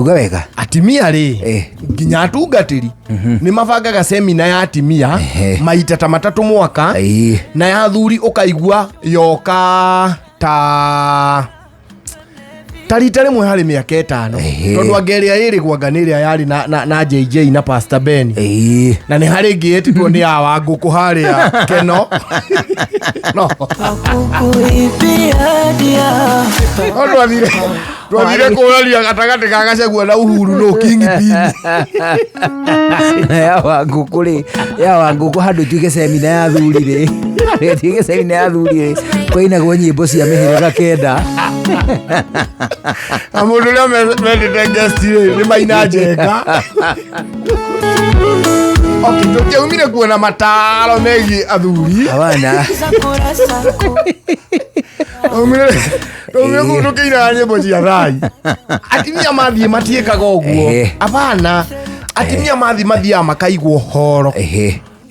Uga wega. Atimia rĩ, nginya atungatĩri nĩ mabangaga semina ya atimia maita ta 3 mwaka, na ya athuri ũkaigua yoka ta rita rĩmwe harĩ mĩaka 5. Tondũ anga ĩrĩa ĩrĩ gwanga nĩ ĩrĩa yarĩ na JJ na Pastor Ben, na nĩ harĩ ĩngĩ yetĩtwo nĩ ya Wangũkũ harĩa Keno no. No twathire kũrania gatagatĩ ka Gachagua na Uhuru no kingpin. Na ya Wangũkũ rĩ, ya Wangũkũ handũ ituĩke semina ya athuri rĩ, handũ ituĩke semina ya athuri rĩ, kwainagwo nyĩmbo cia mĩhĩrĩga 9. Na mũndũ ũrĩa mendete guest rĩ nĩ Maina Njenga. Okay, tũkĩaumire kuona mataro megiĩ athuri. Abana. Twaumire kũu tũkĩinaga nyĩmbo cia thai. Atimia mathiĩ matiĩkaga ũguo. Abana, atimia mathiĩ mathiaga makaigwo horo,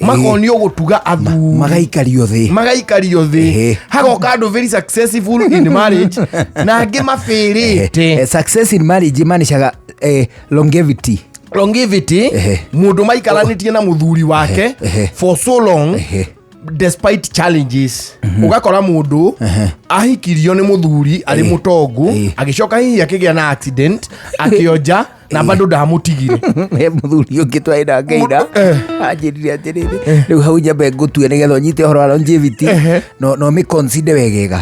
makonio gũtuga athuri, magaikario thĩ, magaikario thĩ. Hagoka andũ very successful in marriage na angĩ mabĩrĩte. Success in marriage imaanishaga longevity. Longevity. Mũndũ maikaranĩtie na mũthuri wake for so long despite challenges. Ũgakora mũndũ ahikirio nĩ mũthuri arĩ mũtongu, agĩcoka hihi akĩgĩa na accident, akĩonja na bado ndamũtigire. He mũthuri ũngĩ twarĩ nake ira, anjĩrire atĩrĩrĩ, rĩu hau nyambe ngũtue nĩgetha ũnyite ũhoro wa longevity, no mĩ consider wegega.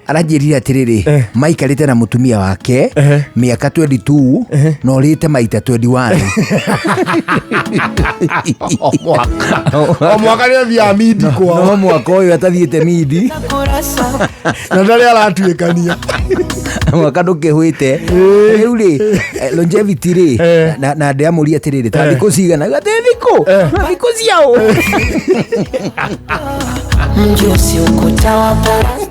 Aranjĩrire atĩrĩrĩ, maikarĩte na mũtumia wake mĩaka 22 na ũrĩte maita 21. O mwaka o mwaka nĩ athiaga mindi kwao. No mwaka ũyũ atathiĩte mindi. Na ndarĩ aratuĩkania. Mwaka ndũkĩhwĩte rĩu rĩ, longevity rĩ, na ndĩramũria atĩrĩrĩ, ta thikũ cigana? Atĩ thikũ thikũ ciao. Mji usiokota wa parasta.